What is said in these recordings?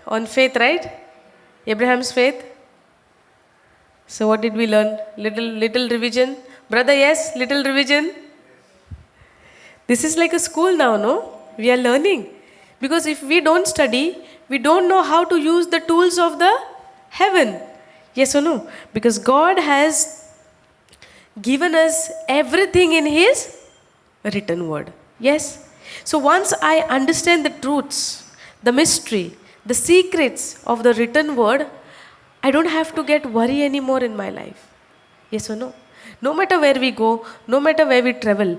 On faith, right? Abraham's faith. So what did we learn? Little little revision. Brother, yes, little revision. This is like a school now, no? We are learning. Because if we don't study, we don't know how to use the tools of the heaven. Yes or no? Because God has given us everything in His written word. Yes? So once I understand the truths, the mystery, the secrets of the written word, I don't have to get worry anymore in my life. Yes or no? No matter where we go, no matter where we travel,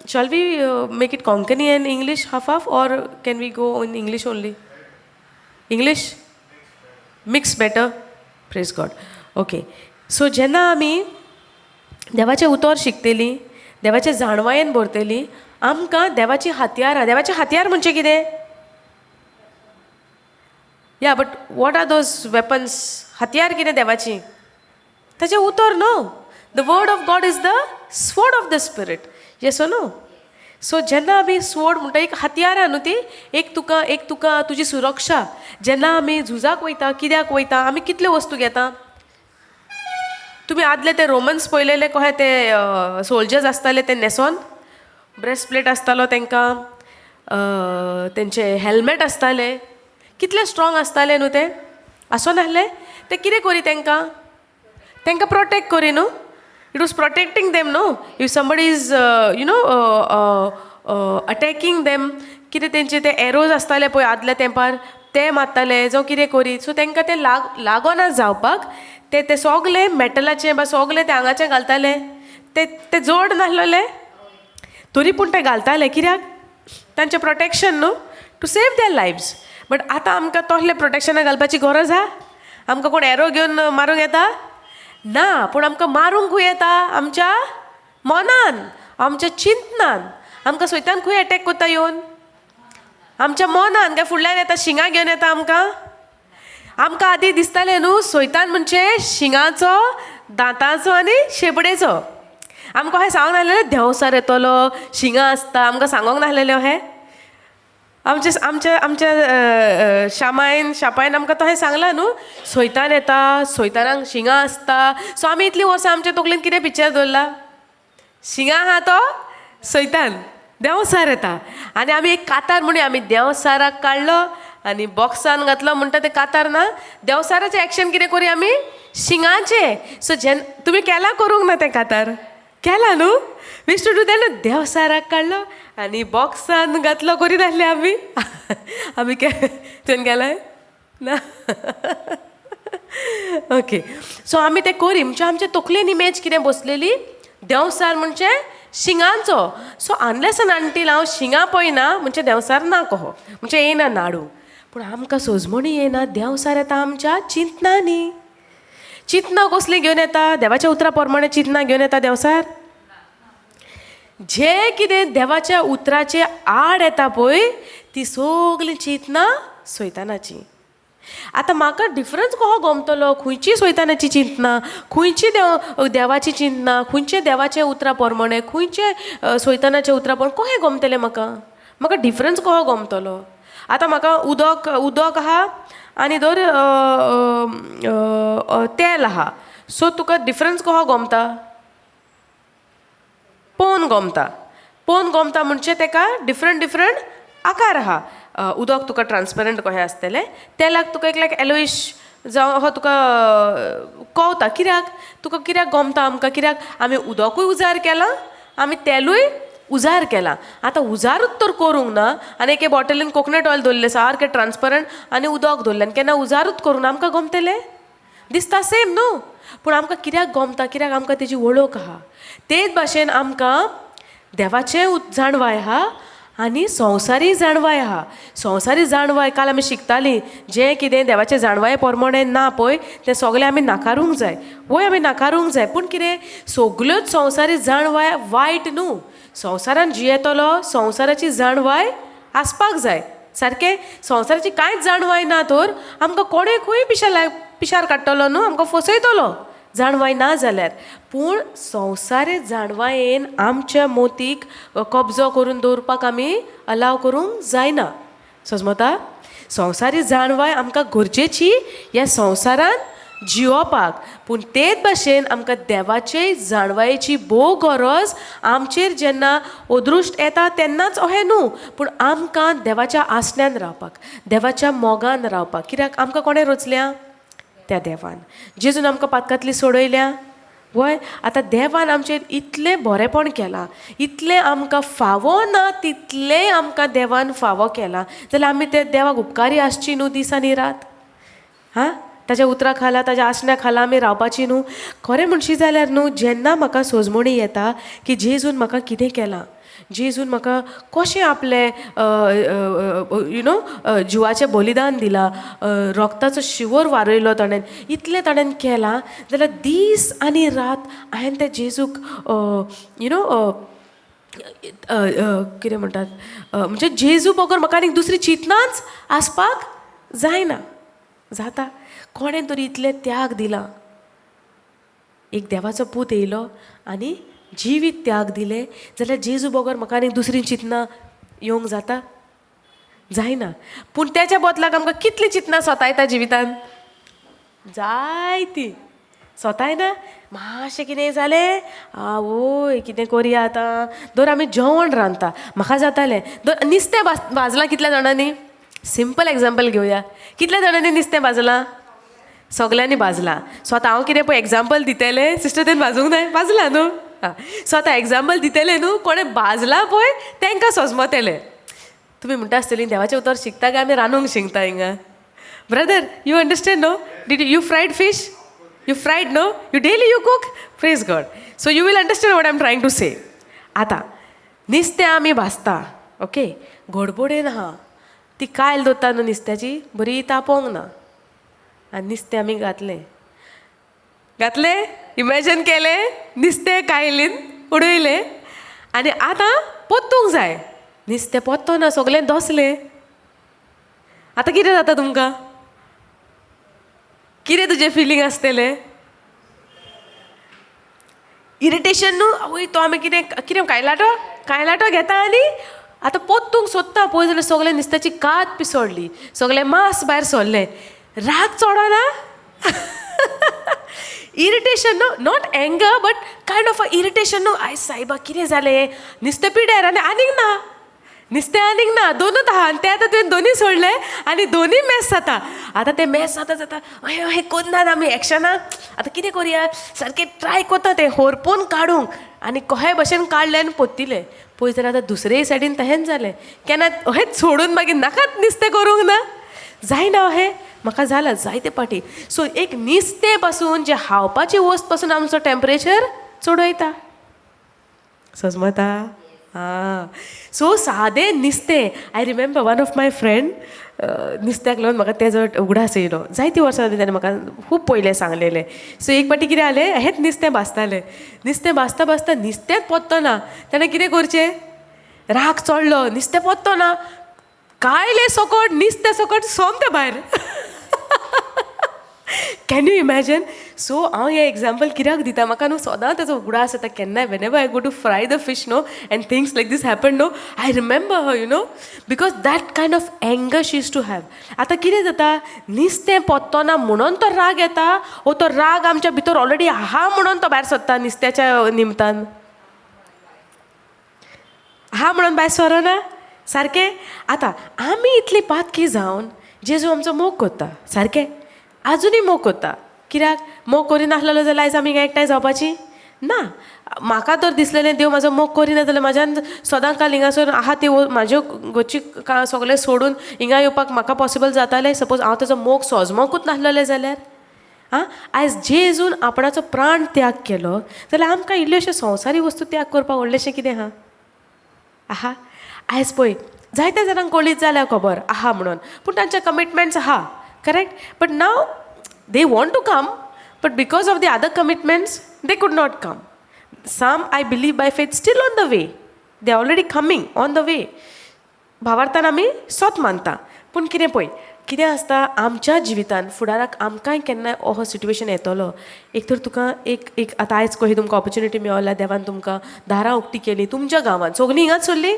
shall we make it Konkani and English half half, or can we go in English only? English? Mix better. Praise God. Okay. So जेन्ना आमी देवाचें उतर शिकतलीं, देवाचे जाणवायेन भरतलीं, आमकां देवाची हत्यारां. देवाचें हत्यार म्हणजे कितें? Yeah, but what are those weapons? हत्यार कितें देवाची? ताचें उतर न्हू. The word of God is the sword of the spirit. Yes or no? So जेन्ना आमी स्वोर्ड म्हणटा, एक हत्यार आहा न्हू ती एक तुका, एक तुका तुजी सुरक्षा. जेन्ना आमी झुजाक वयता, कित्याक वयता, आमी कितल्यो वस्तू घेता? तुमी आदले ते रोमन्स पळयलेले, कशे ते सोल्जर्स आसताले, ते न्हेसोन ब्रेस्ट प्लेट आसतालो तांकां, तेंचे हेल्मेट आसताले, कितले स्ट्रॉंग आसताले न्हू ते. आसो नासले ते? कितें करी तांकां? तांकां प्रोटेक्ट करी न्हू. It was protecting them, no? If somebody is attacking them, कितें तेंचे ते एरोज आसताले पळय आदल्या तेंपार, ते मारताले जावं कितें करीत. सो तांकां ते लागोना जावपाक ते ते सोगले मेटलाचे बा सोगले ते हांगाचे घालताले. ते ते जोड नासलेले तरी पूण ते घालताले. कित्याक? तांचें प्रोटेक्शन न्हू, to save their lives. But आतां आमकां तसलें प्रोटेक्शनां घालपाची गरज आहा? आमकां कोण एरो घेवन मारूंक येता? ना. पूण आमकां मारूंक खंय येता? आमच्या मनान, आमच्या चिंतनान. आमकां सैतान खंय एटॅक करता येवन? आमच्या मनान. काय फुडल्यान येता, शिंगां घेवन येता आमकां? आमकां आदीं दिसतालें न्हू, सैतान म्हणजे शिंगाचो, दांताचो आनी शेपडेचो. आमकां अशें सांगूंक नासलेलें, देंवचार येतलो, शिंगां आसता? आमकां सांगोंक नासलेलें अशें? आमचे आमच्या आमच्या शामायन शापायन आमकां तशें सांगलां न्हू, सैतान येता, सैतानाक शिंगां आसता. सो आमी इतलीं वर्सां आमच्या तकलेन कितें पिक्चर दवरला? शिंगां आहा तो सैतान, देंवचार येता. आनी आमी एक कातार म्हणून आमी देंवचाराक काडलो आनी बॉक्सान घातलो म्हणटा. ते कातार ना. देंवचाराचें एक्शन कितें करी आमी? शिंगाचें. सो जेन्ना तुमी केलां, करूंक ना तें कातार? केलां न्हू? We used to do that. देंवचाराक काडलो आनी बॉक्सान घातलो करीत आसले आमी. आमी तुवें केलें ना? ओके. सो आमी तें करी म्हणजे आमच्या तकलेन इमेज कितें बसलेली? देंवचार म्हणजे शिंगांचो. सो अनलेस एंड अंटील हांव शिंगां पळयना, म्हणजे देंवचार ना कहो, म्हणजे येयना नाडू. पूण आमकां सोजमणी येना, देंवचार येता आमच्या चिंतनांनी. चिंतनां कसलीं घेवन येता? देवाच्या उतरा प्रमाणे चिंतनां घेवन येता देंवचार? जे कितें देवाच्या उतराचे आड येता पळय, ती सगळीं चिंतनां सैतानाची. आतां म्हाका डिफरन्स कसो गमतलो, खंयची सैतानाची चिंतनां, खंयची देवाची चिंतनां, खंयचे देवाचे उतरां प्रमाणे, खंयचे सैतानाच्या उतरां प्रमाणे, कशें गमतलें म्हाका? म्हाका डिफरन्स कसो गमतलो? आतां म्हाका उदक, उदक आहा आनी धर तेल आहा. सो तुका डिफरन्स कसो गमता? पळोवन गमता. पळोवन गमता म्हणजे तेका डिफरंट डिफरंट आकार आहा. उदक तुका ट्रान्सपरंट कशें आसतलें, तेलाक तुका एक लायक येलोइश जावं अहो तुका कवता. कित्याक तुका, कित्याक गमता आमकां? कित्याक आमी उदकूय उजार केलां, आमी तेलूय उजार केलां. आतां उजारूच तर करूंक ना आनी एके बॉटलीन कोकोनट ऑयल दवरलें सारकें ट्रान्सपरंट आनी उदक दवरलें आनी केन्ना उजारूच करूंक ना, आमकां गमतलें? दिसता सेम न्हू. पूण आमकां कित्याक गमता? कित्याक आमकां तेजी वळख आहा. तेच भाशेन आमकां देवाचें जाणवाय आहा आनी संवसारी जाणवाय आहा. संवसारी जाणवाय काल आमी शिकतालीं. जें कितें देवाचें जाणवाये प्रमाणें ना पळय, तें सगळें आमी नाकारूंक जाय. वय, आमी नाकारूंक जाय. पूण कितें, सगल्योच संवसारी जाणवाय वायट न्हू. संवसारान जियेतलो, संवसाराची जाणवाय आसपाक जाय. सारकें, संवसाराची कांयच जाणवाय ना तर आमकां कोणूय खंय पिशार पिशार काडटलो न्हू, आमकां फसयतलो जाणवाय ना जाल्यार. पूण संवसारी जाणवायेन आमच्या मोतीक कब्जो करून दवरपाक आमी अलाव करूंक जायना. सोजमता? संवसारी जाणवाय आमकां गरजेची ह्या संवसारान जियोपाक, पूण तेच भाशेन आमकां देवाचे जाणवायेची भोव गरज. आमचेर जेन्ना अदृश्ट येता तेन्नाच अहें न्हू, पूण आमकां देवाच्या आसण्यान रावपाक, देवाच्या मोगान रावपाक. कित्याक आमकां कोणें रचल्या? त्या देवान. जेजून आमकां पातकांतली सोडयल्या वय. आतां देवान आमचेर इतलें बरेंपण केलां, इतलें आमकां फावो ना तितलेंय आमकां देवान फावो केलां, जाल्यार आमी ते देवाक उपकारी आसची न्हू दीस आनी रात. हां, ताज्या उतरा खाला, ताज्या आसण्या खाला आमी रावपाची न्हू. खरें म्हणशी जाल्यार न्हू, जेन्ना म्हाका सोजमणी येता की जेजून म्हाका कितें केलां, जेजून म्हाका कशें आपलें you know जिवाचें बलिदान दिलां, रोगताचो शिंवर वारयलो ताणें, इतलें ताणें केलां, जाल्यार दीस आनी रात हांवें त्या जेजूक you know कितें म्हणटात, म्हणजे जेजू बगर म्हाका आनीक दुसरी चिंतनाच आसपाक जायना. जाता कोणें तरी इतलें त्याग दिला, एक देवाचो पूत येयलो आनी जिवीत त्याग दिलें, जाल्यार जेजू बगर म्हाका आनीक दुसरी चिंतनां येवंक जाता? जायना. पूण तेच्या बदलाक आमकां कितलीं चिंतनां सोतायता जिवितान? जायतीं सोतायना. मातशें कितें जालें, आवय कितें करया आतां. दर आमी जेवण रांदता, म्हाका जातालें दर नुस्तें भाजलां कितल्या जाणांनी? सिंपल एग्जाम्पल घेवया, कितल्या जाणांनी नुस्तें भाजलां? सगल्यांनी भाजलां. सो आतां हांव कितें पळय एग्जाम्पल दितलें, सिस्टर तेणें भाजूंक जाय, भाजलां न्हू. आं, सो आतां एग्जाम्पल दितलें न्हू, कोणें भाजलां पळय तांकां सोजमतलें. तुमी म्हणटा आसतलीं देवाचें उतर शिकता काय आमी रांदूंक शिकता हिंगा? Brother, you understand no? Did you fried fish? You fried no? You daily you cook? Praise God. So you will understand what I am trying to say. आतां नुस्तें आमी भाजता, ओके, गडबडेन आहा, ती कायल दवरता न्हू नुस्त्याची, बरी तापोवंक ना, आनी नुस्तें आमी घातलें, घातलें, इमॅजन केलें, नुस्तें कायलीन उडयलें आनी आतां पोत्तूंक जाय. नुस्तें पोत्तो ना, सगलें दोसलें. आतां कितें जाता तुमकां? कितें तुजें फिलींग आसतलें? इरिटेशन न्हू. आवय, तो आमी कितें कितें कायलाटो कायलाटो घेता आनी आतां पोत्तूंक सोदता, पळय जाल्यार सगळें नुस्त्याची कात पिसोडली, सगळें मांस भायर सरलें. राग चडना, irritation न्हू, not anger but kind of a irritation न्हू. I सायबा, कितें जालें? नुस्तें पिड्यार आनी आनीक ना, नुस्तें आनीक ना, दोनूच आहा आनी तें आतां तुवें दोनूय सोडलें आनी दोनूय मॅस जाता. आतां तें मॅस जाता जाता अहें अहें करनात आमी एक्शनां. आतां कितें करुया? सारकें ट्राय करता तें होरपोवन काडूंक आनी कशें भशेन काडलें आनी पोत्तिलें. पळय जाल्यार आतां दुसरेय सायडीन तशेंच जालें. केन्ना अहेंच सोडून मागीर नाकात नुस्तें करूंक ना जायना. अहें म्हाका जालां जायते पाटी. सो एक नुस्तें पासून, जें खावपाची वस्त पासून आमचो टेम्परेचर चडयता. सजमता? आं, सो सादें नुस्तें. I remember one of my friend, नुस्त्याक लागून म्हाका तेजो उगडास येयलो. जायतीं वर्सां जालीं, ताणें म्हाका खूब पयलें सांगलेलें. सो एक पाटी कितें जालें, हेंच नुस्तें भाजतालें. नुस्तें भाजता भाजता नुस्तेंच पोत्तो ना. ताणें कितें करचें? राग चडलो, नुस्तें पोत्तो ना, कायले सकट नुस्तें सकट सोमतें भायर. Can you imagine? So हांव हें एग्जाम्पल कित्याक दिता, म्हाका न्हू सदां तेजो उगडास येता केन्नाय. Whenever I go to fry the fish no and things like this happen no, I remember her, because that kind of anger she used to have. आतां कितें जाता, नुस्तें पोत्तो ना म्हणून तो राग येता, वो तो राग आमच्या भितर ऑलरेडी आहा म्हणून तो भायर सरता नुस्त्याच्या निमतान? आहा म्हणून भायर सरना सारकें. आतां आमी इतली पातकी जावन जेजू आमचो मोग करता, सारकें, आजुनूय मोग करता. कित्याक मोग करिनासलेलो जाल्यार आयज आमी एकठांय जावपाची ना. म्हाका तर दिसलेलें देव म्हाजो मोग करिना जाल्यार म्हाज्यान सदां काल हिंगासर आहा ती म्हाज्यो घरची सगळें सोडून हिंगा येवपाक म्हाका पॉसिबल जातालें? सपोज हांव तेजो मोग सोजमोकूच नासलेलें जाल्यार? आं, आयज जेजून आपणाचो प्राण त्याग केलो जाल्यार आमकां इल्ल्योश्यो संवसारी वस्तू त्याग करपाक व्हडलेशें कितें आहा? आहा. आयज पळय जायत्या जाणांक कळीत जाल्या, खबर आहा म्हणून, पूण तांचे कमिटमेंट्स आहा, correct? But now they want to come, but because of the other commitments they could not come. Some, I believe by faith, still on the way, they already coming on the way. भावार्थान आमी सोत मानता. पूण कितें पळय कितें आसता आमच्या जिवितान, फुडाराक आमकांय केन्नाय असो सिट्युएशन येतलो. एक तर तुका एक एक आतां आयज कशी तुमकां ऑपॉर्च्युनिटी मेवल्या, देवान तुमकां दारां उक्ती केली तुमच्या गांवांत. सगळीं हिंगाच सोडली,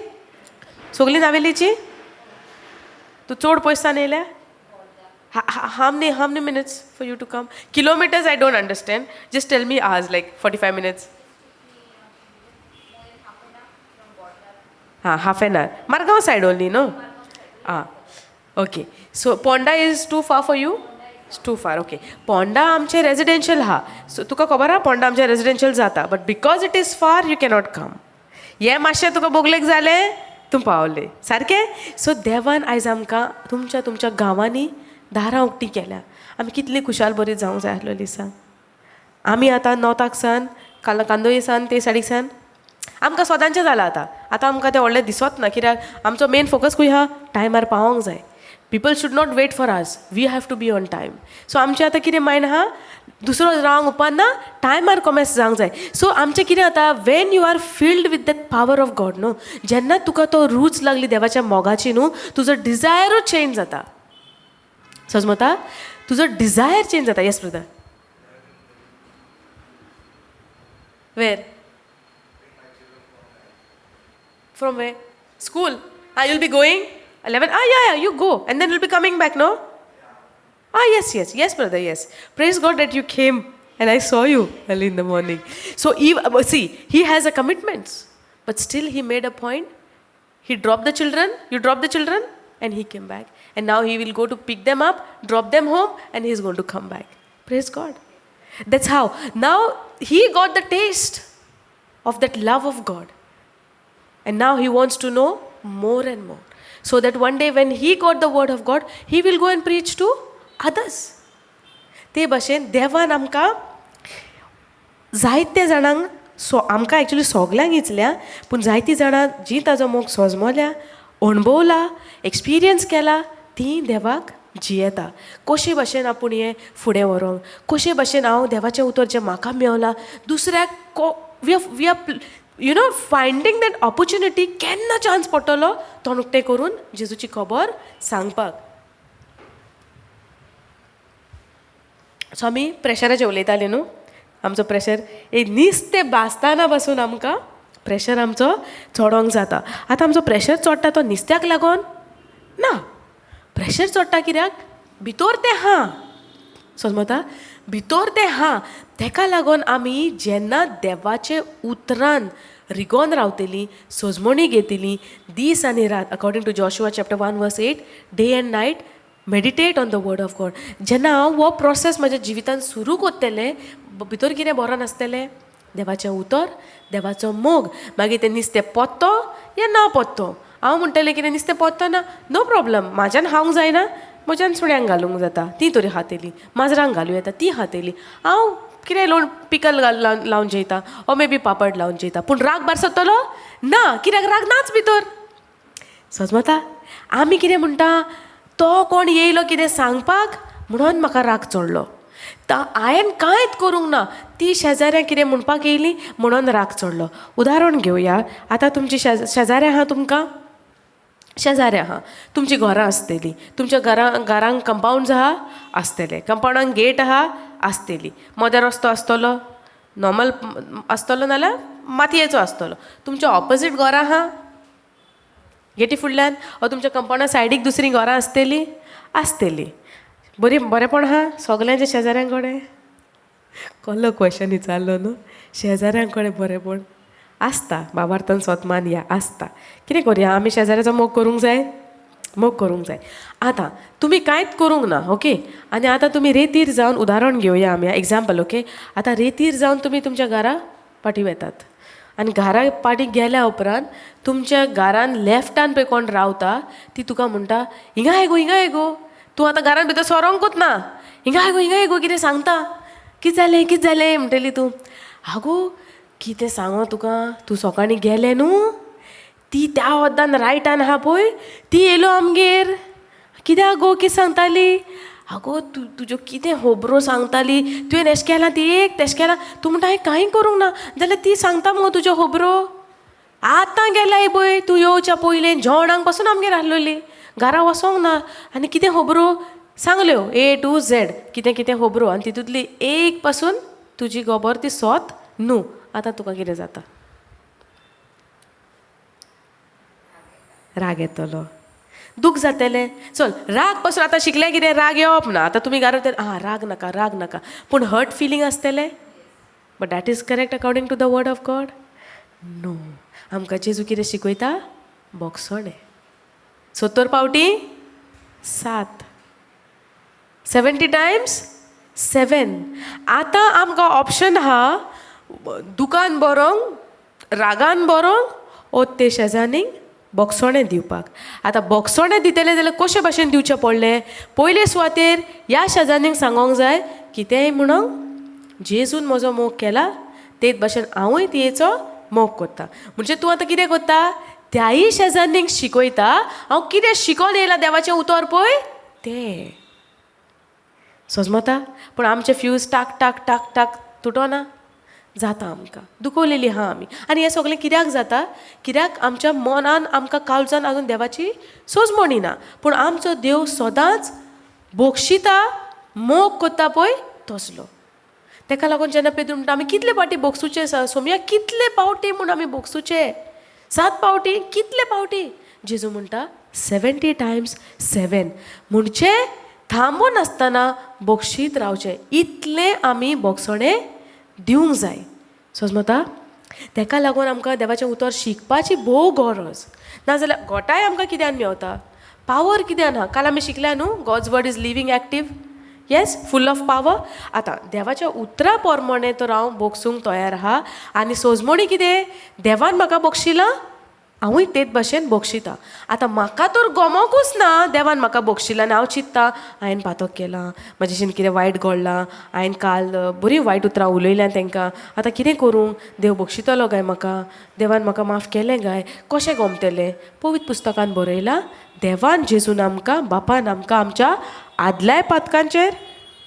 सगळीं नावेलीची. तूं चड पयसान येयल्या? How many minutes for you to come? Kilometers I don't understand. Just tell me hours, like 45 minutes. हां, half an hour. Margao side only, no? Ah, okay. So Ponda is too far for you? It's too far, okay. Ponda आमचें residential आहा. So तुका खबर आहा पोंडा आमचें residential जाता, but because it is far you cannot come. हें मातशें तुका बोगलेक जालें, तूं पावलें सारकें. सो देवान आयज आमकां तुमच्या तुमच्या गांवांनी दारां उक्तीं केल्या. आमी कितली खुशाल बरी जावंक जाय आसलोली सांग. आमी आतां नॉर्थाक सान काल कांदोळी सान ते सायडीक सान आमकां सदांचें जालां. आतां आतां आमकां तें व्हडलें दिसोत ना, कित्याक आमचो मेन फोकस खंय आहा? टायमार पावोंक जाय. People should not wait for us, we have to be on time. So आमचें आतां कितें मायंड आहा, दुसरो रावंक उपकारना, टायमार कोमेस जावंक जाय. सो आमचें कितें जाता, when you are filled with that power of God न्हू, जेन्ना तुका तो रूच लागली देवाच्या मोगाची न्हू, तुजो डिजायरूच चेंज जाता. सजमता? तुजो डिजायर चेंज जाता. Yes brother, where from? Where? School? Ah, you'll be going 11. Ah, yeah, yeah, you go and then you'll be coming back, no? Ah, yes, yes, yes, brother, yes. Praise God that you came and I saw you early in the morning. So, see, he has a commitments, but still he made a point. He dropped the children, you dropped the children, and he came back. And now he will go to pick them up, drop them home, and he's going to come back. Praise God. That's how. Now he got the taste of that love of God. And now he wants to know more and more. So that one day when he got the word of God, he will go and preach to others. ते भाशेन देवान आमकां जायते जाणांक so आमकां actually सोगल्यांक इचल्या, पूण जायतीं जाणां जीं ताजो मोग सोजमोल्या, अणभवला, एक्सपिरियन्स केला, तीं देवाक जियेता. कशे भाशेन आपूण हें फुडें व्हरोंक, कशे भाशेन हांव देवाचें उतर जें म्हाका मेवलां दुसऱ्याक को we are finding that opportunity. केन्ना चान्स पडटलो तोंड उक्तें करून जेजूची खबर सांगपाक. सो आमी प्रेशराचेर उलयताले न्हू. आमचो प्रेशर एक निस्तें भाजतना पासून आमकां प्रेशर आमचो चडोंक जाता. आतां आमचो प्रेशर चडटा तो निस्त्याक लागोन ना, प्रेशर चडटा कित्याक भितोर तें आहा. समजता? भितोर तें आहा, तेका लागोन आमी जेन्ना देवाचे उतरान रिगोन रावतलीं, सजमणी घेतली दीस आनी रात, according to Joshua chapter 1 verse 8, day and night meditate on the word of God. जेन्ना हांव हो प्रोसेस म्हज्या जिवितान सुरू करतलें, भितर कितें बरो नासतलें, देवाचें उतर, देवाचो मोग, मागीर तें नुस्तें पोत्तो या ना पोत्तो. हांव म्हणटलें कितें नुस्तें पोत्तो ना, नो प्रॉब्लम, म्हाज्यान खावंक जायना, म्हज्यान सुण्यांक घालूंक जाता, तीं तरी खातलीं, माजरांक घालूं येता, तीं खातलीं. हांव कितें लोण पिकल घाल लावन जेयता, ओ मे बी पापड लावन जेयता, पूण राग बारसतलो ना, कित्याक राग नाच भितर. सजमता? आमी कितें म्हणटा, तो कोण येयलो कितें सांगपाक म्हणून म्हाका राग चडलो, हांवें कांयच करूंक ना, ती शेजाऱ्यां कितें म्हणपाक येयली म्हणून राग चडलो. उदाहरण घेवया, आतां तुमची शेजाऱ्यां आहा, तुमकां शेजाऱ्यां आहा, तुमची घरां आसतलीं, तुमच्या घरांक कंपावंड आहा आसतलें, कंपावंडांक गेट आहा आसतली, मदें रस्तो आसतलो, नॉर्मल आसतलो नाल्यार मातयेचो आसतलो. तुमच्या ऑपोजीट घरां आहा गेटी फुडल्यान, ओ तुमच्या कंपावंडा सायडीक दुसरीं घरां आसतलीं आसतलीं. बरी बरेंपण आहा सगल्यांच्या शेजाऱ्यां कडेन? कहलो क्वेशन विचारलो न्हू, शेजाऱ्यां कडेन बरेंपण आसता? बाबार्थान सोतमान या आसता. कितें करुया आमी? शेजाऱ्याचो मोग करूंक जाय, मोग करूंक जाय. आतां तुमी कांयच करूंक ना, ओके? आनी आतां तुमी रेतीर जावन, उदाहरण घेवया आमी, एग्जाम्पल, ओके? आतां रेतीर जावन तुमी तुमच्या घरा फाटीं वेतात आनी घरा पाटी गेल्या उपरांत तुमच्या घरान लेफ्टान पळय कोण रावता, ती तुका म्हणटा, हिंगा येगो, हिंगा येगो, तूं आतां घरान भितर सोरोंकूच ना, हिंगा येगो, हिंगा येगो, कितें सांगता, कितें जालें, कितें जालें म्हणटली तूं. आगो कितें सांगो तुका, तूं सकाळीं गेलें न्हू, ती त्या वद्दान रायटान आहा पळय, ती येयलो आमगेर, कित्याक गो, कितें सांगताली? आगो तूं तुज्यो कितें होबरो सांगताली, तुवें एशें केलां, ती एक तेशें केलां, तूं म्हणटा हांवें कांय करूंक ना, जाल्यार ती सांगता मुगो तुज्यो होबरो. आतां गेल्याय पळय तूं येवच्या पयलीं जेवणाक पासून आमगेर आसलोली, घरा वचोंक ना, आनी कितें होबरो सांगल्यो ए टू झेड, कितें कितें होबरो, आनी तितूंतली एक पासून तुजी गोबर ती सोत न्हू. आतां तुका कितें जाता? राग येतलो. दूख जातलें. चल, राग पासून आतां शिकलें कितें? राग येवप ना. आतां तुमी घरा आं, राग नाका, राग नाका, पूण हर्ट फिलींग आसतलें. But that is correct according to the word of God? No. आमकां जेजू कितें शिकयता? बोगसोणें 70 पावटी 7, 70 टायम्स 7. आतां आमकां ऑप्शन आहा, दुकान बरोवंक, रागान बरोवंक, ओ ते शेजान्नीक बोगसोणें दिवपाक. आतां बोगसोणें दितलें जाल्यार कशे भाशेन दिवचें पडलें? पयले सुवातेर ह्या शेजान्नीक सांगोंक जाय, कितेंय म्हणूंक जेजून म्हजो मोग केला, तेच भाशेन हांवूय तियेचो मोग कोत्ता. म्हणजे तूं आतां कितें कोत्ता? त्याय शेजान्नीक शिकयता, हांव कितें शिकोन येयलां देवाचें उतर पळय तें सोजमता. पूण आमचे फ्यूज टाक टाक टाक टाक तुटोना जाता. आमकां दुखवलेली आहा आमी. आनी हें सगळें कित्याक जाता? कित्याक आमच्या मनान, आमकां काळजान अजून देवाची सोजमणी ना. पूण आमचो देव सदांच बोगशिता, मोग कोत्ता पळय तसलो. तेका लागून जेन्ना पेद्रू म्हणटा, आमी कितले पावटी बोगसुचे सोमया, कितले पावटी म्हूण आमी बोगसुचे? 7 पावटी? कितले पावटी? जेजू म्हणटा 70 टायम्स 7. म्हणजे थांबो नासतना बोगशीत रावचें, इतलें आमी बोगसणें दिवंक जाय. सोजमता? तेका लागून आमकां देवाचें उतर शिकपाची भोव गरज. नाजाल्यार घोटाय आमकां कित्यान मेवता? पावर कित्यान आहा? काल आमी शिकल्या न्हू, God's word is living, active, yes, full of power. आतां देवाच्या उतरा प्रमाणे तर हांव बोगसूंक तयार आहा. आनी सोजमणी कितें? देवान म्हाका बोगशिलां, हांवूय तेच भाशेन बोगशिता. आतां म्हाका तर गोमोकूच ना देवान म्हाका बोगशिलां, आनी हांव चिंत्ता, हांवें पातक केलां, म्हजेशीन कितें वायट घडलां, हांवें काल बरीं वायट उतरां उलयल्यां तांकां, आतां कितें करूं? देव बक्षितलो काय म्हाका? देवान म्हाका माफ केलें काय? कशें गोमतलें? पवित्र पुस्तकान बरयलां, देवान जेजून आमकां, बापान आमकां आमच्या आदल्याय पातकांचेर,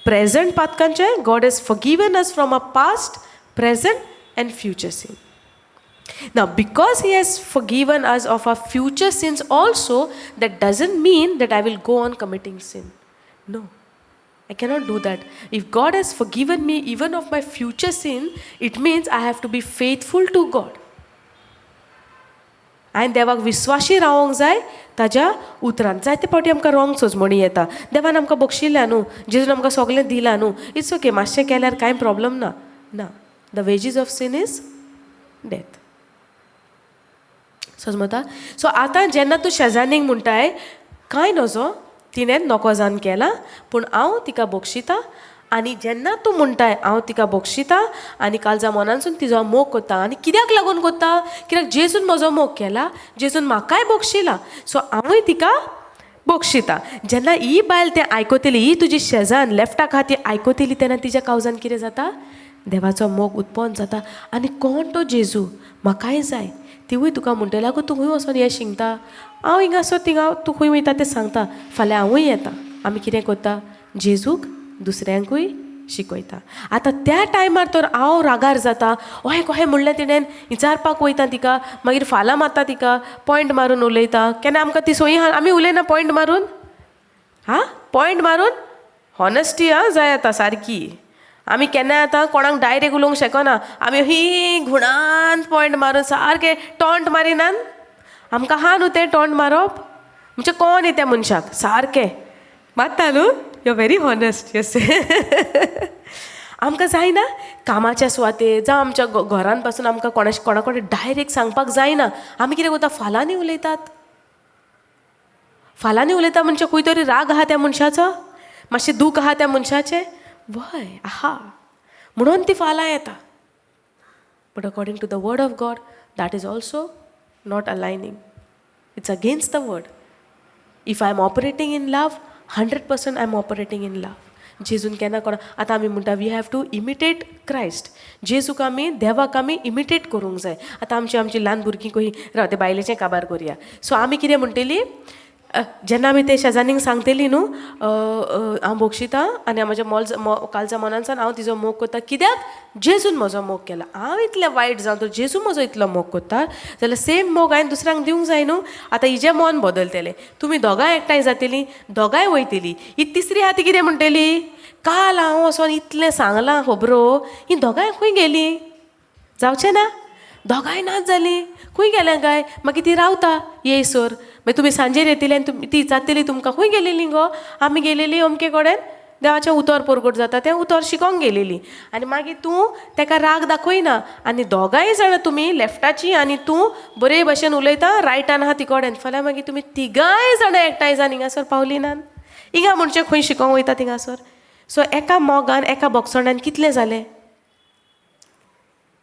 present पातकांचेर, God has forgiven us from a past, present and future sin. Now, because He has forgiven us of our future sins also, that doesn't mean that I will go on committing sin. No, I cannot do that. If God has forgiven me even of my future sin, it means I have to be faithful to God. हांवें देवाक विस्वाशी रावोंक जाय ताज्या उतरान. जायते फावटी आमकां wrong सोजमणी येता. देवान आमकां बक्षिल्ल्या न्हू, जेजून आमकां सगळें दिलां न्हू, it's okay, मातशें केल्यार कांय प्रॉब्लम ना. ना, the wages of sin is death. समजता? सो आतां जेन्ना तूं शेजान्नीक म्हणटाय, कांय नजो, तिणें नकोजान केलां, पूण हांव तिका बक्षिता. आनी जेन्ना तूं म्हणटाय हांव तिका बक्षिता आनी कालजा मनानसून तिजो हांव मोग कोत्ता, आनी कित्याक लागून कोत्ता? कित्याक जेजून म्हजो मोग केला, जेजून म्हाकाय बक्षिला, सो हांवूय तिका बक्षिता. जेन्ना ही बायल तें आयकतली, ही तुजी शेजान लेफ्टाक आहा ती आयकतली, तेन्ना तिज्या काळजान कितें जाता? देवाचो मोग उत्पन्न जाता. आनी कोण तो जेजू, म्हाकाय जाय. तिवूय तुका म्हणटली, आगो तूं खंय वचोन हें शिंकता? हांव हिंगा आसो थिंगा, तूं खंय वयता तें सांगता, फाल्यां हांवूय येता. आमी कितें करता? जेजूक दुसऱ्यांकूय शिकयता. आतां त्या टायमार तर हांव रागार जाता, अहें कहें म्हणलें तिणें, विचारपाक वयता तिका, मागीर फालां मारता तिका, पॉयंट मारून उलयता. केन्ना आमकां ती सोयी आहा, आमी उलयना पॉयंट मारून. हां, पॉयंट मारून हॉनेस्टी आं जाय आतां सारकी. आमी केन्नाय आतां कोणाक डायरेक्ट उलोवंक शकना, आमी ही घुणान पॉयंट मारून सारकें टॉन्ट मारिनात. आमकां आहा न्हू तें टॉन्ट मारप, म्हणजे कोण त्या मनशाक सारकें मारता न्हू. You very honest, yes. आमकां जायना कामाच्या सुवातेर जावं आमच्या घरान पासून आमकां कोणा कडेन डायरेक्ट सांगपाक जायना. आमी कितें करता? फालांनी उलयतात. फालांनी उलयता म्हणजे खंय तरी राग आहा त्या मनशाचो, मातशें दूख आहा त्या मनशाचें, वय आहा, म्हणून ती फालां येता. But according to the word of God, that is also not aligning. It's against the word. If I am operating in love, 100% I am operating in love. जेजून केन्ना कोणा, आतां आमी म्हणटा, we have to imitate Christ. जेजूक आमी, देवाक आमी imitate करूंक जाय. आतां आमची ल्हान भुरगीं खंय राव, ते बायलेचें काबार करुया. सो आमी कितें म्हणटली जेन्ना आमी ते शेजान्नीक सांगतली न्हू, हांव बक्षिता आनी म्हज्या मोल कालच्या मनानसान हांव तिजो मोग करता, कित्याक जेजून म्हजो मोग केला. हांव इतलें वायट जावन तर जेजू म्हजो इतलो मोग करता जाल्यार सेम मोग हांवें दुसऱ्यांक दिवंक जाय न्हू. आतां हिजें मन बदलतलें, तुमी दोगांय एकठांय जातलीं, दोगांय वयतलीं. ही तिसरी आहा ती कितें म्हणटली? काल हांव वचोन इतलें सांगलां खबरो, ही दोगांय खंय गेलीं? जावचें ना, दोगांय नाच जालीं, खंय गेल्यां काय? मागीर ती रावता येयसर. मागीर तुमी सांजेर येतली आनी तुमी ती विचारतली तुमकां, खंय गेलेली गो? आमी गेलेली अमके कडेन देवाचें उतर परगट जाता तें उतर शिकोंक गेलेली. आनी मागीर तूं तेका राग दाखयना आनी दोगांय जाणां तुमी लेफ्टाची आनी तूं बरे भशेन उलयता, रायटान आहा तिकोडेन. फाल्यां मागीर तुमी तिगांय जाणां एकठांय जावन हिंगासर पावली नात. हिंगा म्हणचे खंय शिकोंक वयता थिंगासर. सो एका मोगान एका बोगसोणान कितलें जालें?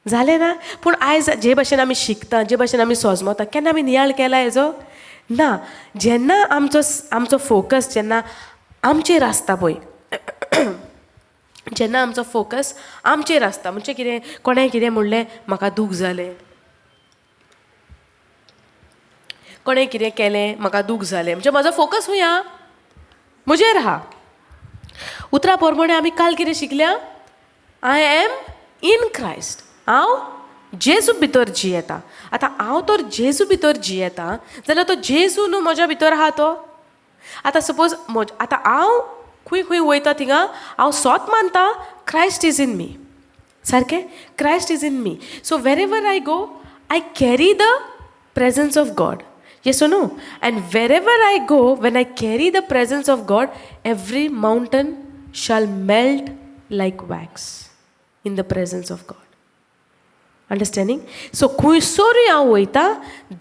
जालें ना? पूण आयज जे भशेन आमी शिकता, जे भशेन आमी सोजमता, केन्ना आमी नियाळ केला हेजो? ना. जेन्ना आमचो आमचो फोकस जेन्ना आमचेर आसता पळय, जेन्ना आमचो फोकस आमचेर आसता म्हणजे कितें, कोणें कितें म्हणलें म्हाका दूख जालें, कोणें कितें केलें म्हाका दूख जालें, म्हणजे म्हजो फोकस खंय आहा? म्हजेर आहा. उतरा प्रमाणे आमी काल कितें शिकल्या? I am in Christ. हांव जेजू भितर जियेता. आतां हांव तर जेजू भितर जियेता जाल्यार तो जेजू न्हू म्हज्या भितर आहा तो. आतां सपोज आतां हांव खंय खंय वयता थिंगा हांव सोत मानता क्रायस्ट is in मी. सारकें? Christ is in me. So wherever I go I carry the presence of God. Yes or no? And wherever I go, when I carry the presence of God, every mountain shall melt like wax in the presence of God. Understanding? So खंयसरूय हांव वयता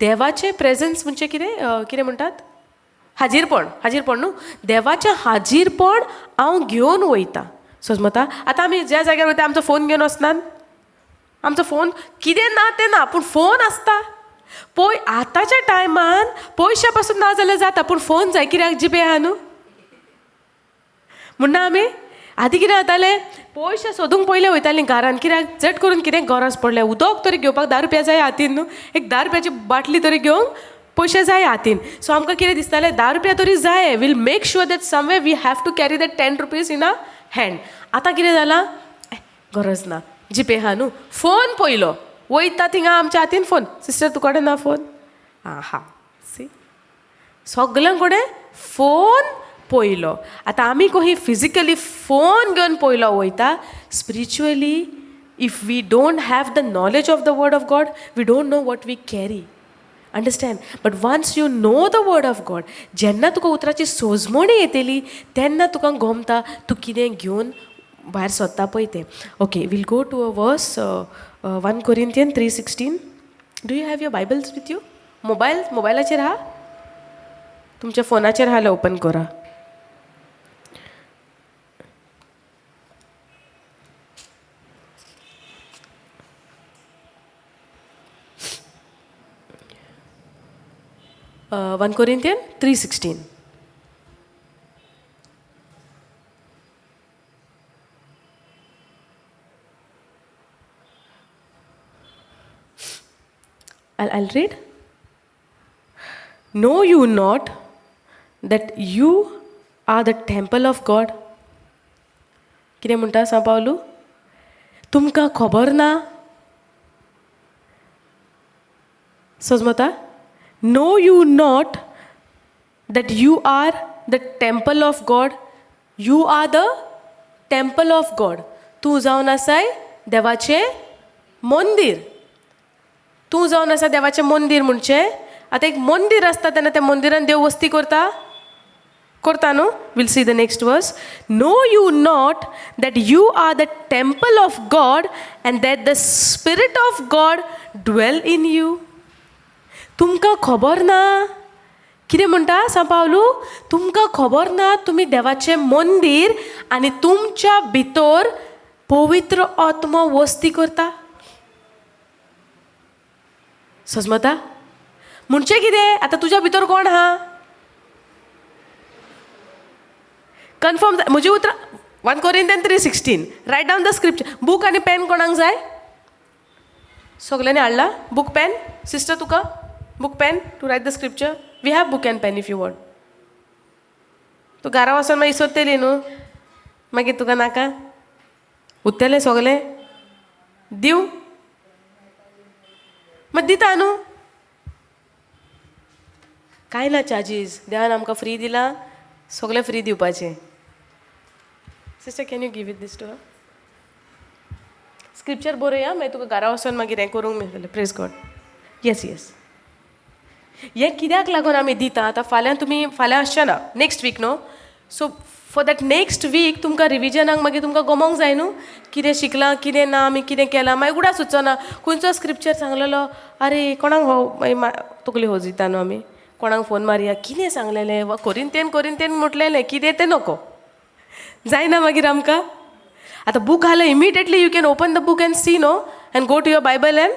देवाचें presence म्हणजे कितें, कितें म्हणटात? हाजीरपण. हाजीरपण न्हू, देवाचें हाजीरपण हांव घेवन वयता. समजता? आतां आमी ज्या जाग्यार वयता आमचो फोन घेवन वचनात. आमचो फोन कितें ना तें ना, पूण फोन आसता. पळय आतांच्या टायमान पयशे पासून ना जाल्यार जाता, पूण फोन जाय. कित्याक? जीपे आहा न्हू. म्हणना आमी आदीं कितें जातालें, पयशे सोदूंक पयलें वयतालीं घरान. कित्याक? चड करून कितें गरज पडलें उदक तरी घेवपाक 10 रुपया जाय हातीन न्हू, एक 10 रुपयाची बाटली तरी घेवंक पयशे जाय हातीन. सो आमकां कितें दिसतालें, 10 रुपया तरी जाय, we'll make sure that someway we have to carry that 10 rupees in a hand. आतां कितें जालां, गरज ना, जीपे आहा न्हू. फोन पयलो वयता थिंगा आमच्या हातीन फोन. सिस्टर तुका कडेन ना फोन? आं हा, सी सगल्यां कडेन फोन पयलो. आतां आमी खंय फिजिकली फोन घेवन पयलो वयता, spiritually if we don't have the knowledge of the word of God, we don't know what we carry. Understand? But once you know the word of God, जेन्ना तुका उतराची सोजमणी येतली तेन्ना तुका गोमता तूं कितें घेवन भायर सोदता पळय तें. Okay, we'll go to a verse 1 Corinthians 3:16. Do you have your Bibles with you? Mobile, मोबायलाचेर आहा? तुमच्या फोनाचेर आहा जाल्यार ओपन करा. One Corinthians 3:16. I'll read. Know you not that you are the temple of God? कितें म्हणटा सांव पावलू? तुमकां खबर ना? समजता? Know you not that you are the temple of God? You are the temple of God. तूं जावन आसाय देवाचें मंदीर. तूं जावन आसा देवाचें मंदीर म्हणचें आतां एक मंदीर आसता तेन्ना त्या मंदिरान देव वस्ती करता, करता न्हू? We'll see the next verse. Know you not that you are the temple of God and that the spirit of God dwell in you? तुमकां खबर ना? कितें म्हणटा सांव पावलू? तुमकां खबर ना तुमी देवाचें मंदीर आनी तुमच्या भितर पवित्र आत्मो वस्ती करता. सजमता? म्हणचें कितें आतां तुज्या भितर कोण आहा? कन्फर्म म्हजी उतरां 1 Corinthians 3:16. Write down the scripture. Book आनी पेन कोणाक जाय? सगल्यांनी हाडला बूक पेन? सिस्टर तुका book pen to write the scripture? We have book and pen if you want. तूं घरा वचोन मागीर सोदतली न्हू, मागीर तुका नाका उत्तलें सगलें दिवं? मागीर दिता न्हू, कांय ना चार्जीस. देवान आमकां फ्री दिला, सगलें फ्री दिवपाचें. Sister, can you give it this to her? Scripture बरया, मागीर तुका घरा वचोन मागीर हें करूंक मेळटलें. Praise God. Yes yes. हें कित्याक लागून आमी दिता? आतां फाल्यां तुमी, फाल्यां आसचें ना, नेक्स्ट वीक न्हू? So for that next week तुमकां रिविजनाक मागीर तुमकां गमोंक जाय न्हू, कितें शिकलां, कितें ना, आमी कितें केलां. मागीर उगडास सुचो ना खंयचो स्क्रिप्चर सांगलेलो. आरे, कोणाक हो मागीर तकली होजिता न्हू आमी, कोणाक फोन मारया, कितें सांगलेलें वा कोरिंतेन कोरिंतेन म्हटलेलें कितें तें नको जायना मागीर आमकां. आतां बूक घालो, immediately you can open the book and see, no, and go to your Bible and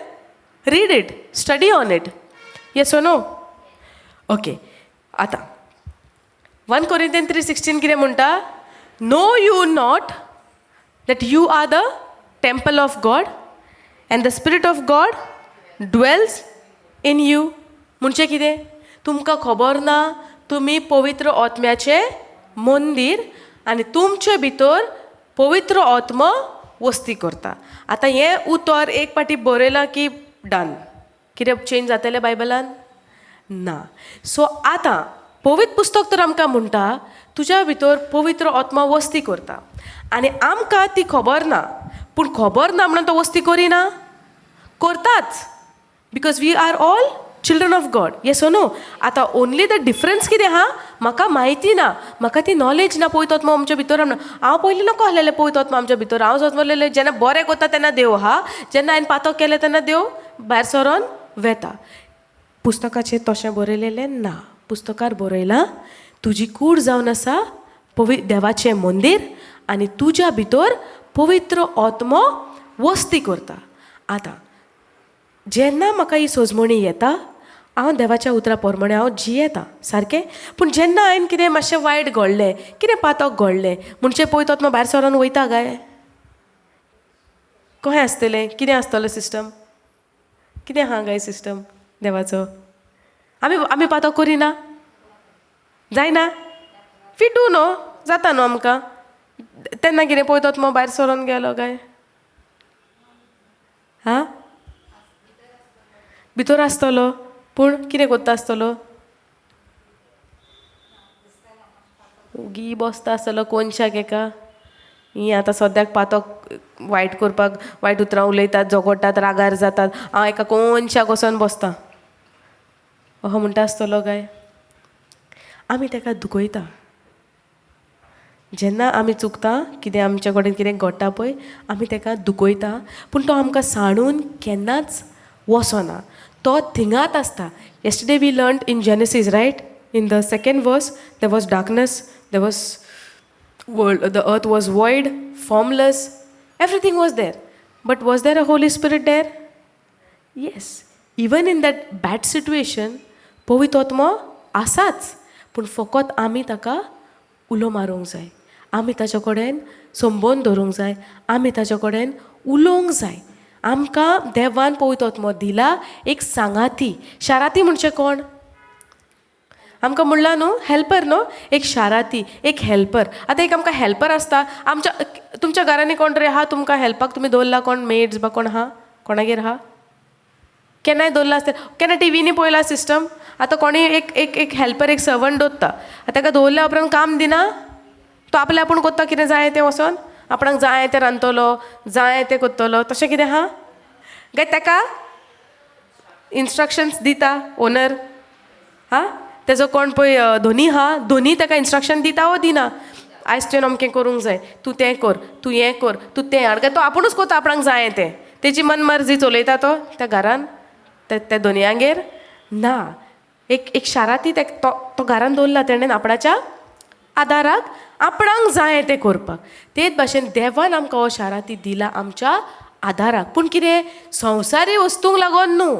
read it, study on it. Yes, no? Okay, आतां 1 Corinthian 3:16 कितें म्हणटा? Know you not that you are the temple of God and the Spirit of God dwells in you? म्हणजे कितें? तुमकां खबर ना तुमी पवित्र आत्म्याचें मंदीर आनी तुमचे भितर पवित्र आत्मो वस्ती करता? आतां हें उतर एक पाटी बरयलां की डन. कितें चेंज जातलें बायबलान? ना. सो आतां पवित्र पुस्तक तर आमकां म्हणटा, तुज्या भितर पवित्र आत्मा वस्ती करता आनी आमकां ती खबर ना. पूण खबर ना म्हणून तो वस्ती करिना? करताच, because we are all children of God. Yes, no? आतां ओनली the difference कितें आहा, म्हाका म्हायती ना, म्हाका ती नॉलेज ना पवित्र आत्मा आमच्या भितर म्हणून. हांव पयलीं नको आसलेलें पवित्र आत्मा आमच्या भितर. हांव सदांच म्हणलेलें, जेन्ना बरें करता तेन्ना देव आहा, जेन्ना हांवें पातक केलें तेन्ना देव भायर सरोन वेता. पुस्तकाचेर तशें बरयलेलें ना. पुस्तकार बरयलां, तुजी कूड जावन आसा पवि देवाचें मंदीर आनी तुज्या भितर पवित्र आत्मो वस्ती करता. आतां जेन्ना म्हाका ही सोजमणी येता, हांव देवाच्या उतरा प्रमाणे हांव जियेता, सारकें. पूण जेन्ना हांवें कितें मातशें वायट घडलें, कितें पातक घडलें, म्हणचे पवित्र आत्मो भायर सरोन वयता काय कशें आसतलें? कितें आसतलो सिस्टम? कितें आहा काय सिस्टम देवाचो? आमी पातक करिना जायना? We do, न्हू? जाता न्हू आमकां? तेन्ना कितें, पवित्र आत्मो भायर सरोन गेलो काय? हा, भितर आसतलो, पूण कितें करता आसतलो? ओगी बसता आसतलो कोनशाक एका. ही आतां सद्याक पातक वायट करपाक, वायट उतरां उलयतात, झगडटात, रागार जातात, हांव एका कोनशाक वचोन बसता, अहो म्हणटा आसतलो काय? आमी ताका दुखयता जेन्ना आमी चुकता, कितें आमच्या कडेन कितें घडटा पळय, आमी ताका दुखयता. पूण तो आमकां सांडून केन्नाच वचना, तो थिंगात आसता. Yesterday we learn in Genesis, right? In the second verse, there was darkness, there was world, the earth was void, formless, everything was there. But was there a Holy Spirit there? Yes. Even in that bad situation, पवित्र आत्मो आसाच. पूण फकत आमी ताका उलो मारूंक जाय, आमी ताच्या कडेन संबंद दवरूंक जाय, आमी ताच्या कडेन उलोवंक जाय. आमकां देवान पवित्र आत्मो दिला एक सांगाती. शाराती म्हणजे कोण? आमकां म्हणलां न्हू, हेल्पर न्हू, एक शाराती, एक हेल्पर. आतां एक आमकां हेल्पर आसता आमच्या, तुमच्या घरांनी कोण तरी आहा तुमकां हेल्पाक तुमी दवरला कोण, मेड्स बा कोण आहा कोणागेर आहा? केन्नाय दवरला आसता, केन्ना टिवीनी पळयला सिस्टम. आतां कोणीय एक एक एक हेल्पर, एक सर्वंट दवरता. आतां ताका दवरल्या उपरांत काम दिना, तो आपलें आपूण करता. कितें जाय तें वचोन आपणाक जाय तें रांदतलो, जाय तें करतलो, तशें कितें आहा काय ताका इन्स्ट्रक्शन्स दिता ओनर? हा, तेजो कोण पळय धनी आहा, धनी ताका इन्स्ट्रक्शन दिता वो दिना? आयज तुवें अमकें करूंक जाय, तूं तें कर, तूं हें कर, तूं तें हाड, काय तो आपुणूच करता आपणाक जाय तें, तेजी मन मर्जी चलयता तो त्या घरान, त्या धनयांगेर? ना. एक एक शाराती तेक तो तो घरान दवरला तेणेन आपणाच्या आदाराक, आपणाक जाय तें करपाक. तेच भाशेन देवान आमकां हो शाराती दिला आमच्या आदाराक. पूण कितें, संवसारी वस्तूंक लागून न्हू,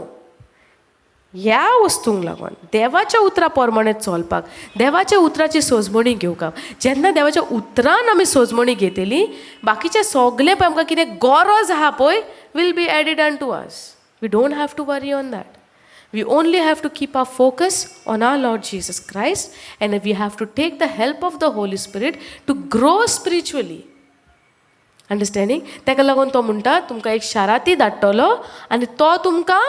ह्या वस्तूंक लागून, देवाच्या उतरा प्रमाणे चलपाक, देवाच्या उतराची सोजमणी घेवपाक. जेन्ना देवाच्या उतरान आमी सोजमणी घेतली, बाकीचे सगळे पळय आमकां कितें गरज आहा पळय, will be added unto us. We don't have to worry on that. We only have to keep our focus on our Lord Jesus Christ and we have to take the help of the Holy Spirit to grow spiritually. Understanding? ताका लागून तो म्हणटा, तुमकां एक शाराती धाडटलो आनी तो तुमकां,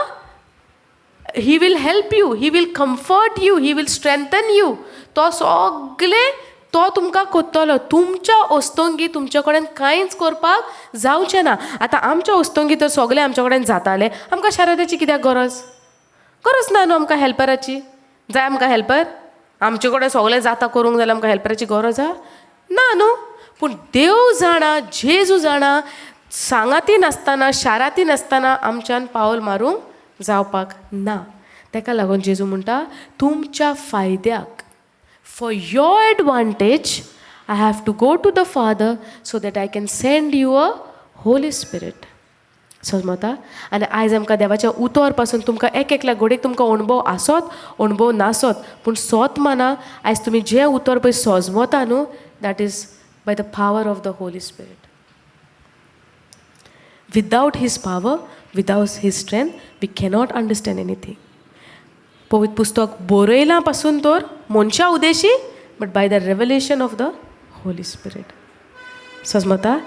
he will help you, he will comfort you, he will strengthen you. तो सगळे तो तुमकां करतलो. तुमच्या वस्तोंगी तुमच्या कडेन कांयच करपाक जावचें ना. आतां आमच्या वस्तोंगी तर सगळें आमच्या कडेन जातालें, आमकां शारात्याची कित्याक गरज? गरज ना न्हू आमकां हेल्पराची. जाय आमकां हेल्पर? आमचे कडेन सगळें जाता करूंक जाल्यार आमकां हेल्पराची गरज आहा? ना न्हू. पूण देव जाणा, जेजू जाणा, सांगाती नासतना, शाराती नासतना आमच्यान पावल मारूंक जावपाक ना. तेका लागून जेजू म्हणटा, तुमच्या फायद्याक, for your advantage, I have to go to the Father so that I can send you a Holy Spirit. समजता? आनी आयज आमकां देवाच्या उतोर पासून तुमकां एक एकल्या घोडेक तुमकां अणभव आसत, अणभव नासत, पूण सोत माना, आयज तुमी जें उतर पळय सोजमता न्हू, that is by the power of the Holy Spirit. Without his power, without his strength, we cannot understand anything. पवित्र पुस्तक बरयलां पासून तर मनशा उद्देशी, but by the revelation of the Holy Spirit. समजता?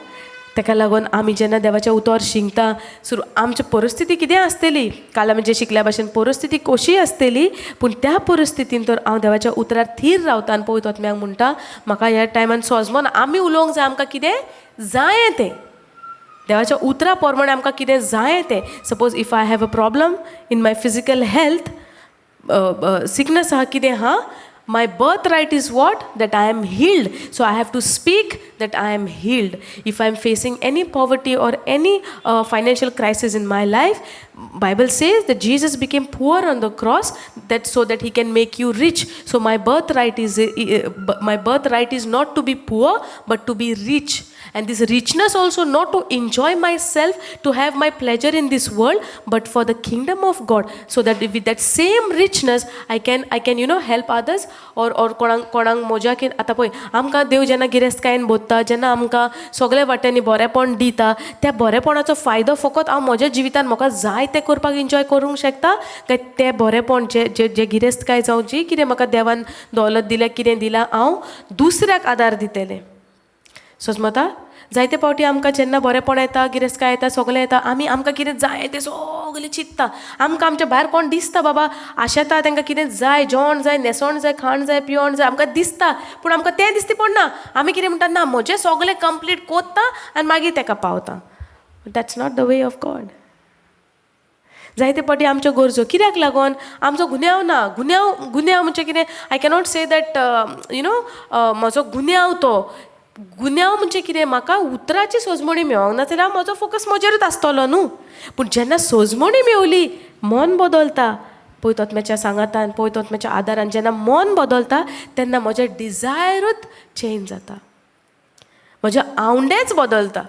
ताका लागून आमी जेन्ना देवाचें उतर शिकता सुरू, आमची परिस्थिती कितें आसतली, काल आमी जे शिकल्या भाशेन, परिस्थिती कशी आसतली, पूण त्या परिस्थितीन तर हांव देवाच्या उतरार थीर रावता आनी पवित्र आत्म्याक म्हणटा, म्हाका ह्या टायमान सोजमोन आमी उलोवंक जाय आमकां कितें जायें तें. देवाच्या उतरा प्रमाणे आमकां कितें जायें तें. Suppose if I have a problem in my physical health, sickness आहा, कितें आहा, my birthright is what? That I am healed. So I have to speak that I am healed. If I am facing any poverty or any financial crisis in my life, Bible says that Jesus became poor on the cross that so that he can make you rich. So my birthright is not to be poor but to be rich. And this richness also not to enjoy myself, to have my pleasure in this world, but for the kingdom of God, so that with that same richness I can help others or कोणाक कोणाक म्हज्या की. आतां पळय, आमकां देव जेन्ना गिरेस्तकायेन भरता, जेन्ना आमकां सगळे वाट्यांनी बरेंपण दिता, त्या बरेपणाचो फायदो फकत हांव म्हज्या जिवितान म्हाका जाय तें करपाक एन्जॉय करूंक शकता, काय तें बरेंपण जें जें जें गिरेस्तकाय जावं जी कितें म्हाका देवान दौलत दिल्या, कितें दिलां, हांव दुसऱ्याक आदार दितलें? सोजमता? जायते फावटी आमकां जेन्ना बरेंपण येता, गिरेस्तकाय येता, सगळें येता, आमी आमकां कितें जाय तें सगळें चिंत्ता. आमकां आमच्या भायर कोण दिसता, बाबा आशेता, तांकां कितें जाय, जेवण जाय, न्हेसण जाय, खाण जाय, पिवण जाय, आमकां दिसता. पूण आमकां तें दिसता पडना. आमी कितें म्हणटा, ना, म्हजें सगळें कंप्लीट कोत्ता आनी मागीर ताका पावता. That's not the way of God. जायते फावटी आमच्यो गरजो कित्याक लागून, आमचो गुन्यांव ना. गुन्यांव, गुन्यांव म्हणजे कितें? I cannot say that you know म्हजो गुन्यांव तो. गुन्यांव म्हणजे कितें? म्हाका उतराची सोजमणी मेळोंक ना जाल्यार म्हजो फोकस म्हजेरूच आसतलो न्हू. पूण जेन्ना सोजमणी मेवली, मन बदलता. पवित्र आत्म्याच्या सांगातान, पवित्र आत्म्याच्या आदारान जेन्ना मन बदलता, तेन्ना म्हजें डिजायरूच चेंज जाता, म्हजे आवंडेच बदलता.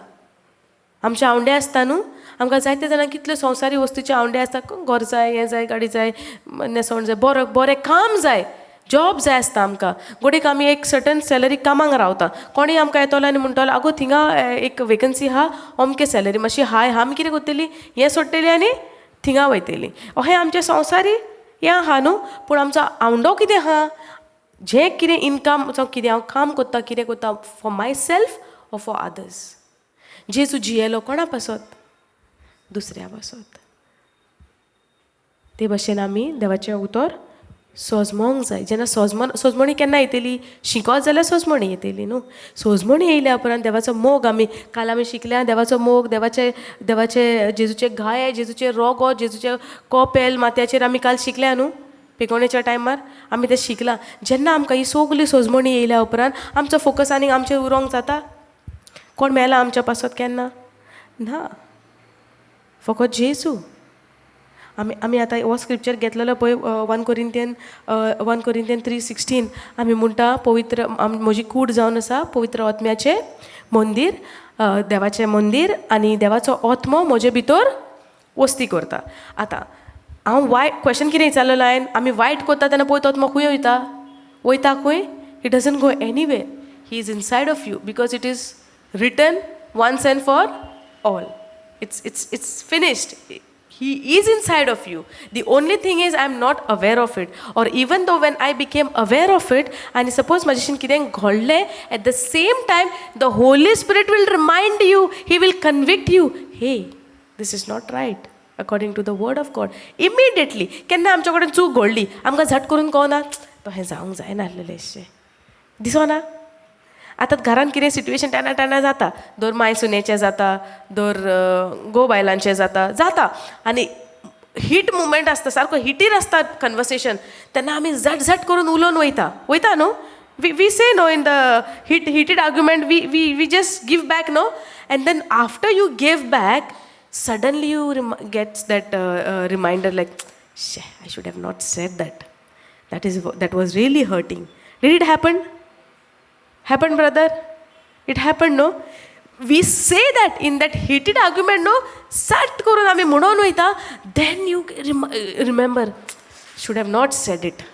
आमचे आवंडे आसता न्हू, आमकां जायते जाणां कितल्यो संवसारी वस्तूचे आवंडे आसता. घर जाय, हें जाय, गाडी जाय, न्हेसवण जाय, बरो बरें काम जाय, जॉब जाय आसता आमकां. घडयेक आमी एक सर्टन सॅलरी कामाक रावता. कोणूय आमकां येतलो आनी म्हणटलो, आगो, थिंगा एक वेकन्सी आहा, अमके सॅलरी मातशी हाय आहा. आमी कितें करतली? हें सोडटली आनी थिंगा वयतली. अहें आमचें संवसारी हें आहा न्हू. पूण आमचो आवंडो कितें आहा? जें कितें इनकम जावं कितें हांव काम करता, कितें करता, for myself or for others? जेजू जियेलो कोणा पासत? दुसऱ्या पासत. ते भशेन आमी देवाचें उतर सोजमोंक जाय. जेन्ना सोजमन, सोजमणी केन्ना येतली? शिकत जाल्यार सोजमणी येतली न्हू. सोजमणी येयल्या उपरांत देवाचो मोग, आमी काल आमी शिकल्या, देवाचो मोग, देवाचे देवाचे जेजूचे घाये, जेजूचे रोगो, जेजूचे कोपेल माथ्याचेर, आमी काल शिकल्या न्हू. पेकोणेच्या टायमार आमी तें शिकलां. जेन्ना आमकां ही सगली सोजमणी येयल्या उपरांत आमचो फोकस आनीक आमचेर उरोंक जाता? कोण मेला आमच्या पासत केन्ना? ना, फकत जेजू. आमी आतां हो स्क्रिप्चर घेतलेलो पळय, 1 Corinthian 3:16. आमी म्हणटा, पवित्र म्हजी कूड जावन आसा पवित्र आत्म्याचें मंदीर, देवाचें मंदीर, आनी देवाचो आत्मो म्हजे भितर वस्ती करता. आतां हांव वायट क्वेश्चन कितें विचारलेलो हांवें? आमी वायट करता तेन्ना पवित्र आत्मो खंय वयता? वयता खंय? He doesn't go anywhere. He is inside of you because it is written once and for all. It's finished. He is inside of you. The only thing is I'm not aware of it. Or even though when I became aware of it, and suppose म्हजेशीन कितें घडलें, at the same time the Holy Spirit will remind you, he will convict you, "Hey, this is not right according to the word of God." Immediately केन्ना आमच्या कडेन चूक घडली, आमकां झट करून कळना, तशें जावंक जायनासलेलें अशें दिसना. आतां घरान कितें सिट्युएशन टायमा टायमा जाता, दर माय सुनेचें जाता, दर घोव बायलांचें जाता, जाता. आनी हीट मुमेंट आसता, सारको हिटीर आसता कन्वर्सेशन, तेन्ना आमी झट झट करून उलोवन वयता, वयता न्हू? We say no in the heated argument, we just give back, no? And then after you give back, suddenly you gets that reminder like, शे, I should have not said that, that was really hurting. Did it happen? Happen, brother? It happen, no? We say that in that heated argument, no? सट करून आमी म्हणून वयता, then you remember, should have not said it,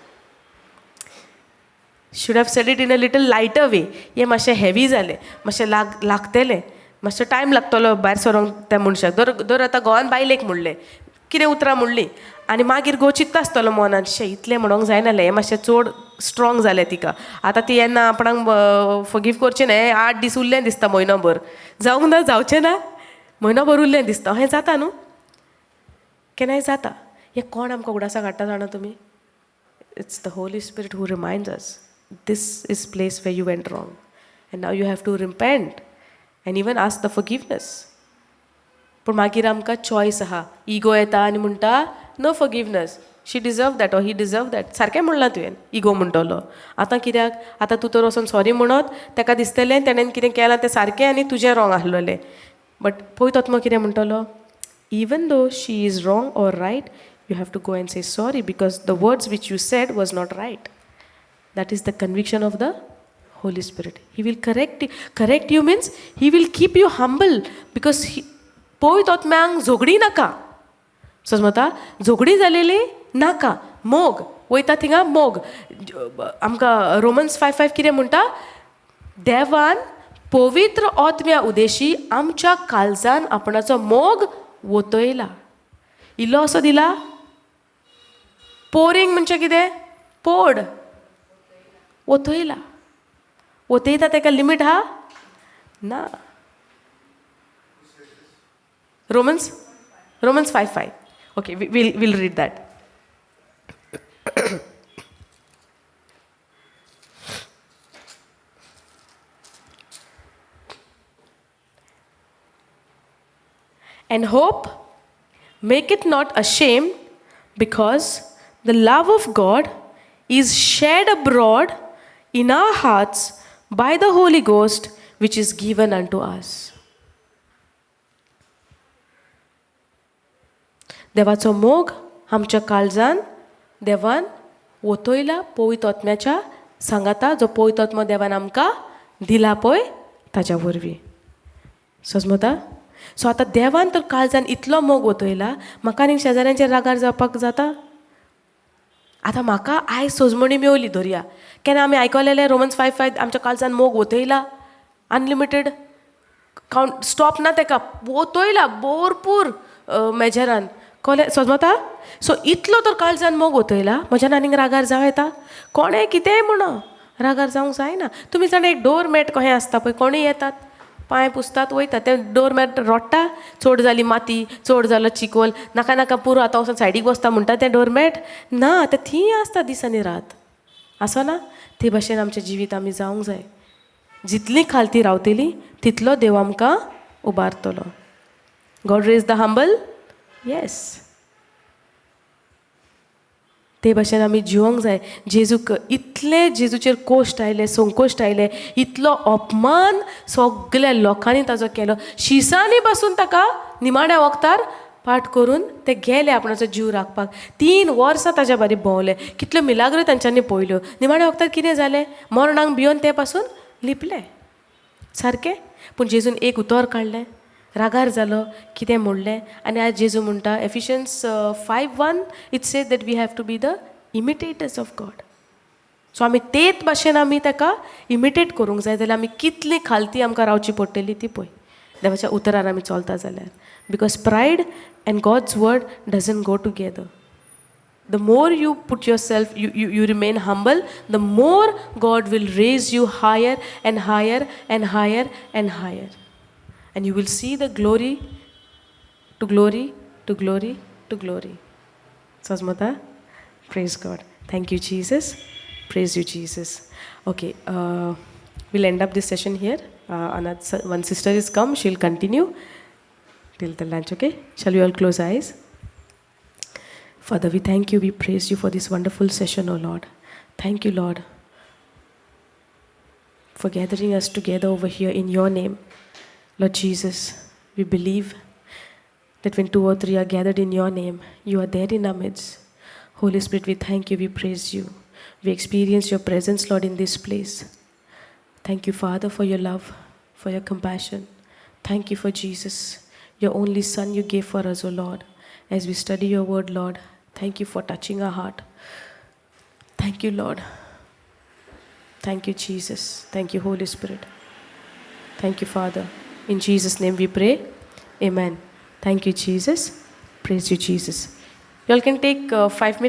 should have said it in a little lighter way. हें मातशें heavy जालें, मातशें लागतलें, मातसो टायम लागतलो भायर सरोंक त्या मनशाक. धर धर आतां घोवान बायलेक म्हणलें कितें उतरां म्हणलीं आनी मागीर घोव चिंत्ता आसतलो मनान, शे, इतलें म्हणोंक जायनासलें, हें मातशें चड स्ट्रॉंग जालें तिका, आतां ती येन्ना आपणाक फॉरगीव करचें ना, हें 8 दीस उरलें दिसता, म्हयनोभर जावंक ना, जावचें ना, म्हयनोभर उरलें दिसता. अहें जाता न्हू? केन्नाय जाता. हें कोण आमकां उगडासाक हाडटा जाणा तुमी? It's the Holy Spirit who reminds us, this is place where you went wrong and now you have to repent and even ask the forgiveness. पूण मागीर आमकां चॉयस आहा. इगो येता आनी म्हणटा, no forgiveness, she deserve that or he deserve that, सारकें म्हणलां तुवें, इगो म्हणटलो. आतां कित्याक आतां तूं तर वचोन सॉरी म्हणत ताका दिसतलें तेणेन कितें केलां तें सारकें आनी तुजें रॉंग आसलेलें. बट पळय, आत्मो कितें म्हणटलो? Even though she is wrong or right, you have to go and say sorry because the words which you said was not right. That is the conviction of the Holy Spirit. He will correct you, means he will keep you humble because पवित्र आत्म्यांक झगडी नाका, समजता? झगडी जालेली नाका. मोग वयता थिंगा, मोग आमकां रोमन्स 5:5 कितें म्हणटा? देवान पवित्र आत्म्या उदेशी आमच्या काळजान आपणाचो मोग वतयला. इल्लो असो दिला? पोरींग म्हणजे कितें? पोड वतयला. वतयता ताका लिमीट हा ना. Romans 5:5. Okay, we'll read that. And hope maketh not ashamed, because the love of God is shed abroad in our hearts by the Holy Ghost which is given unto us. देवाचो मोग आमच्या काळजान देवान वतयला पवित्र आत्म्याच्या सांगाता, जो पवित्र आत्मो देवान आमकां दिला पळय ताच्या वरवीं, सजमता? सो आतां देवान तर काळजान इतलो मोग वतयला, म्हाका आनी शेजाऱ्यांचेर रागार जावपाक जाता? आतां म्हाका आयज सोजमणी मेवली धरया. केन्ना आमी आयकलेलें रोमन्स 5:5, आमच्या काळजान मोग वतयला, अनलिमिटेड कावंट, स्टॉप ना तेका, वतयला भरपूर मेजरान, कळ्ळें? सजमता? सो इतलो तर काळजान मोग वतयला, म्हज्यान आनीक रागार जावं येता? कोणें कितेंय म्हणो, रागार जावंक जायना. तुमी जाणा, एक डोर मॅट कशें आसता पळय, कोणूय येतात, पांय पुसतात, वयतात, तें डोर मॅट रोडटा. चड जाली माती, चड जालो चिकोल, नाका नाका पुरो, आतां वचोन सायडीक बसता म्हणटा तें डोरमॅट ना, तें थंय आसता दीस आनी रात, आसना? ते भाशेन आमचें जिवीत आमी जावंक जाय. जितली खालती रावतली तितलो देव आमकां उबारतलो. God raise the humble, yes. ते भाशेन आमी जिवोंक जाय. जेजूक इतले, जेजूचेर कोश्ट आयले, संकोश्ट आयले, इतलो अपमान सगल्या लोकांनी ताजो केलो, शिसांनी बसून ताका निमाण्या वखदार पाट करून ते गेले आपणाचो जीव राखपाक. 3 वर्सां ताज्या बारी भोंवले, कितल्यो मिलाग्रो तांच्यांनी पळयल्यो. निमाण्या वखदार कितें जालें? मरणाक भियोन ते पासून लिपले, सारकें? पूण जेजून एक उतर काडलें, रागार जालो, कितें म्हणलें? आनी आयज जेजू म्हणटा, Ephesians 5:1, it says that we have to be the imitators of God. So आमी तेच भाशेन आमी ताका इमिटेट करूंक जाय जाल्यार आमी कितली खालती आमकां रावची पडटली ती पळय, देवाच्या उतरार आमी चलता जाल्यार, because pride and God's word doesn't go together. The more you put yourself, you remain humble, the more God will raise you higher and higher and higher and higher. And you will see the glory to glory to glory to glory. Sasmata, praise God. Thank you, Jesus. Praise you, Jesus. Okay, we'll end up this session here. Another, one sister is come, she'll continue till the lunch, okay? Shall we all close eyes? Father, we thank you, we praise you for this wonderful session, O Lord. Thank you, Lord, for gathering us together over here in your name. Lord Jesus, we believe that when two or three are gathered in your name, you are there in our midst. Holy Spirit, we thank you, we praise you. We experience your presence, Lord, in this place. Thank you, Father, for your love, for your compassion. Thank you for Jesus, your only Son you gave for us, O Lord. As we study your word, Lord, thank you for touching our heart. Thank you, Lord. Thank you, Jesus. Thank you, Holy Spirit. Thank you, Father. In Jesus' name we pray. Amen. Thank you, Jesus. Praise you, Jesus. You all can take 5 minutes.